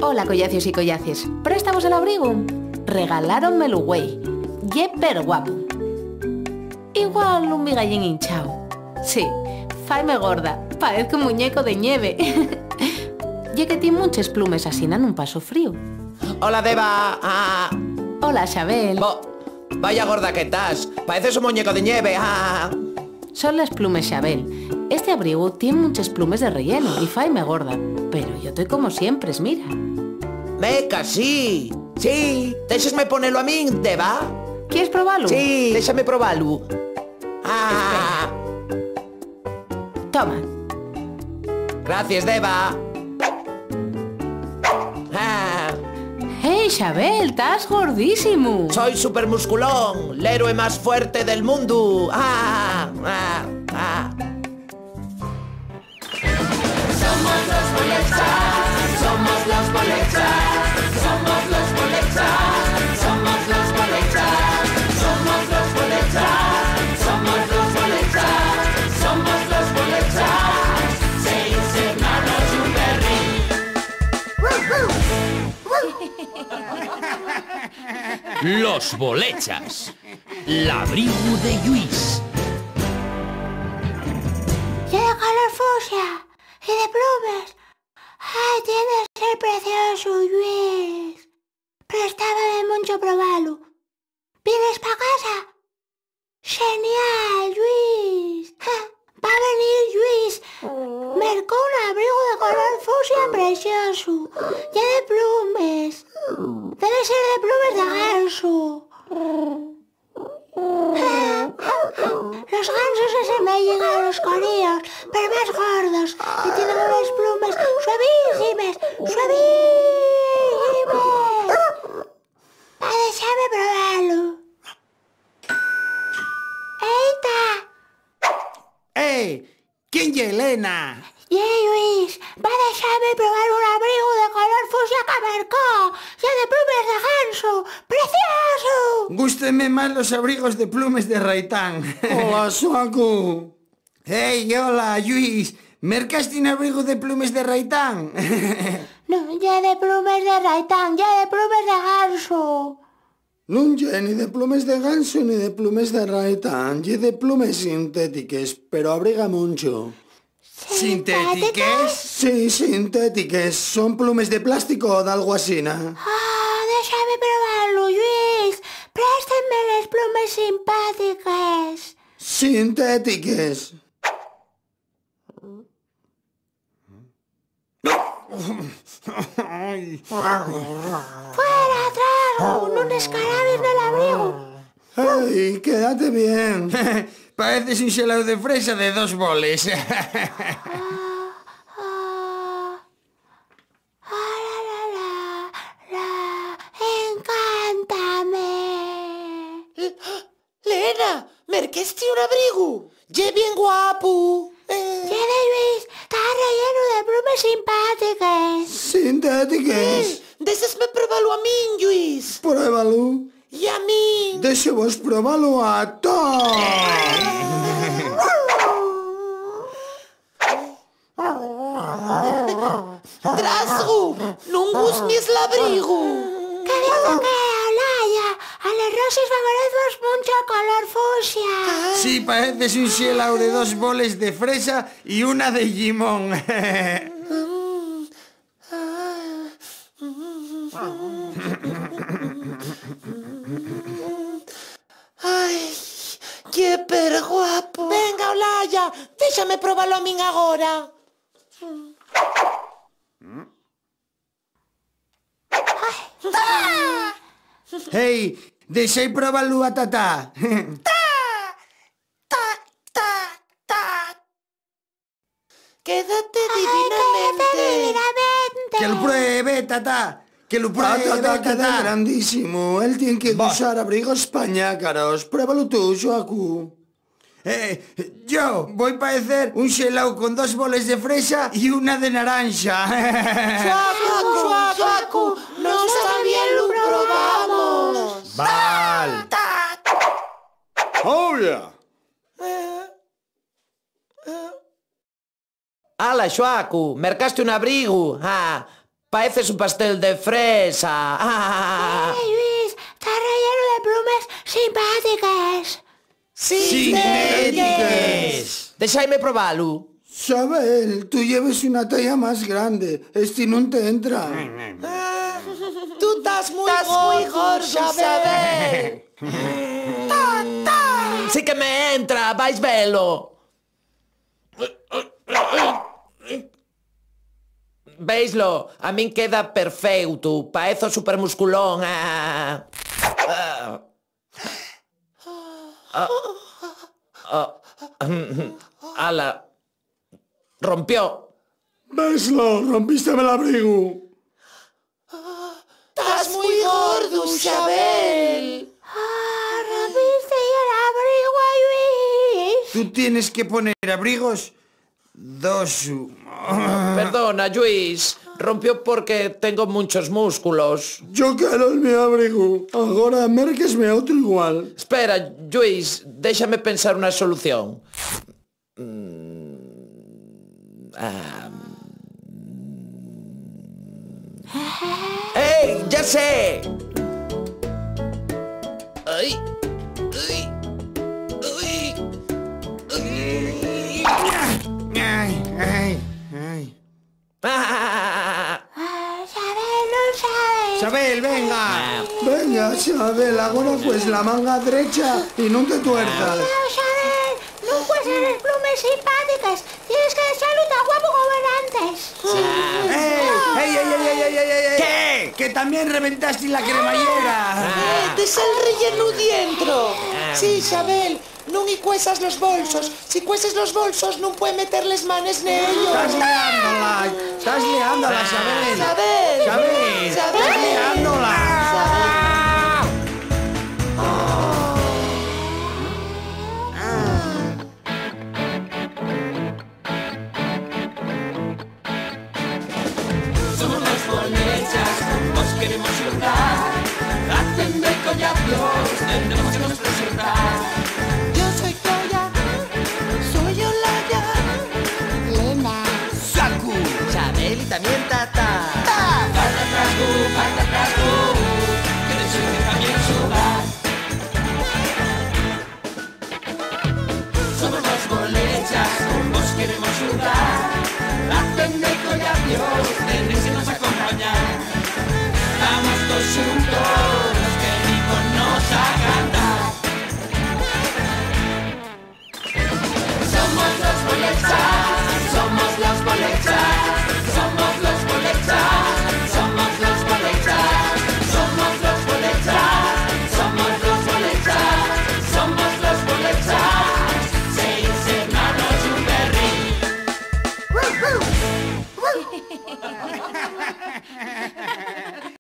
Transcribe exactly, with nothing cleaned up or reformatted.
Hola, collacios y collacies. ¿Préstavos el abrigu? Regaláronmelu güei. Ye perguapu. Igual un migallín hinchao. Sí, faime gorda. Paezco un muñeco de ñeve. Ye que tien munches plumes, asina nun paso fríu. Hola, Deva. Ah. Hola, Xabel. Bo, vaya gorda que tas. Paeces un muñeco de ñeve. Ah. Son les plumes, Xabel. Este abrigu tien munches plumes de relleno y faime gorda. Pero yo toi como siempres, mira. Meca, sí. Sí. Déxesme ponelo a min, Deva. ¿Quies probalu? Sí, déxame probalu. Ah. Toma. Gracias, Deva. Ah. Hey, Xabel, tas gordísimu. Soi supermusculón, l'héroe más fuerte del mundu. Ah, ah, ah. Somos los Bolechas, somos los Bolechas, somos los Bolechas, somos los Bolechas, somos los Bolechas, somos los Bolechas, somos los Bolechas, seis hermanos y un perrín. Los Bolechas. L'abrigu de Lluís. Ye de color fusia y de plumes. Ai, tien de ser preciosu, Lluís. Prestábame muncho probalu. ¿Vienes pa casa? Xenial, Lluís. Ja, va venir, Lluís. Mercó un abrigu de color fusia preciosu. Ye de plumes. Debe ser de plumes de gansu. Los gansos asemeyen a los coníos, pero más gordos, y tienen unes plumes suavísimes, suavísimes. Va, déxame probalu. Eita. ¡Eh! ¿Quién ye Elena? Ye Lluís, va déxame probar un abrigu de color fusia que mercó. Ye de plumes de gansu. ¡Preciosu! Gústenme más los abrigos de plumes de raitán. Hola, Xuacu. Hey, hola, Lluís. ¿Mercaste un abrigu de plumes de raitán? Non ye de plumes de raitán, ye de plumes de gansu. Nun ye ni de plumes de gansu ni de plumes de raitán, ye de plumes sintétiques, pero abriga muncho. ¿Sintétiques? Sí, sintétiques. Son plumes de plástico o d'algo asina. Ah, déxame probalu, Lluís. Préstenme les plumes simpátiques. Sintétiques. ¡Fuera, trago! ¡Nun escarabes nel abrigu! ¡Ey, quédate bien! Paeces un xelau de fresa de dos boles. Ah, ah. Ah, la, la, la, la, encántame. Lena, merquesti un abrigu. Ye bien guapu. Eh. Ye de Lluís, ta rellenu de plumes simpátiques. Sintétiques. Eh, déxesme probalu a min, Lluís. Pruébalu. Y a min. Déxevos probalu a toos. Trasgu, nun gusmies l'abrigu. ¡Qué bien que quea, Olaya! A les roxes favorezos muncho el color fusia. Sí, paeces un xelau de dos boles de fresa y una de llimón. ¡Ai, ye perguapu! Venga, Olaya, déxame probalu a min agora. Hey, dexái probalu a Tatá. Ta, ta, ta, ta. Quédate divinamente. Quédate divinamente. Que lu pruebe, Tatá. Que lu pruebe, Tatá. Ah, Tatá, queda grandísimo. Él tien que usar abrigos pa ñácaros. Pruébalu tú, Xuacu. Eh, yo voi paecer un xelau con dos boles de fresa y una de naranxa. Xuacu, Xuacu, nós tamién lu probamos. Val. ¡Hola! Ala, Xuacu, mercaste un abrigu, ha, paeces un pastel de fresa. ¡Ah! ¡Eh, Lluís! ¡Ta rellenu de plumes simpátiques! ¡Sintétiques! Déxame probalu. Xabel, tú lleves una talla más grande. Esti nun te entra. Ah, tú tas mui gordu, Xabel. Sí que me entra, vais velo. Veislo, a min queda perfeutu, paezo supermusculón. Ah. Ah. Ah. Ala, rompió. Veslo, rompísteme l'abrigu. Tas mui gordu, Xabel. Ah, rompístelle l'abrigu a Lluís. Tú tienes que poner abrigos dosu. Perdona, Lluís. Rompió porque tengo munchos músculos. Yo quiero el mi abrigu. Agora mérquesme otru igual. Espera, Lluís, déxame pensar una solución. Mm, ah, mm. ¡Ei! ¡Ya sé! ¡Ai! ¡Ai! ¡Ai! ¡Ai! ¡Ai! ¡Ai! ¡Ah! Ah, Xabel, non sabe. Xabel, venga. Ah. Venga, Xabel, agora pues la manga drecha y nun te tuerzas. No, Xabel, nun cueses les plumes simpátiques. Tienes que dexalu tan guapo como enantes. ¡Ey, ey, ey! ¿Qué? ¡Que tamién reventaste la cremallera! Ah. Eh, tes el rellenu dientro. Ah. Sí, Xabel, nun-y cuesas los bolsos. Si cueses los bolsos, nun pue meter les manes nellos. Estás liándola, estás liándola, Xabel. Xabel, Xabel, estás liándola. Xabel. Somos los bolechas, con vos queremos xugar. Atende, colla Dios, tenemos que nos presentar. Yo soy Claudia, soy Olaya, Lena, Saku, Chabel y también Tata. ¡Ta! Pata atrás, bu, pata atrás, bu, que te sirve también jugar. Somos los bolechas, con vos queremos jugar. Atende, colla Dios, tenéis que nos acompañar. Vamos todos juntos, que Nico nos va a cantar. Somos los bolechas, somos los bolechas, somos los bolechas, somos los bolechas, somos los bolechas, somos los bolechas, somos los bolechas, seis hermanos y un perrín.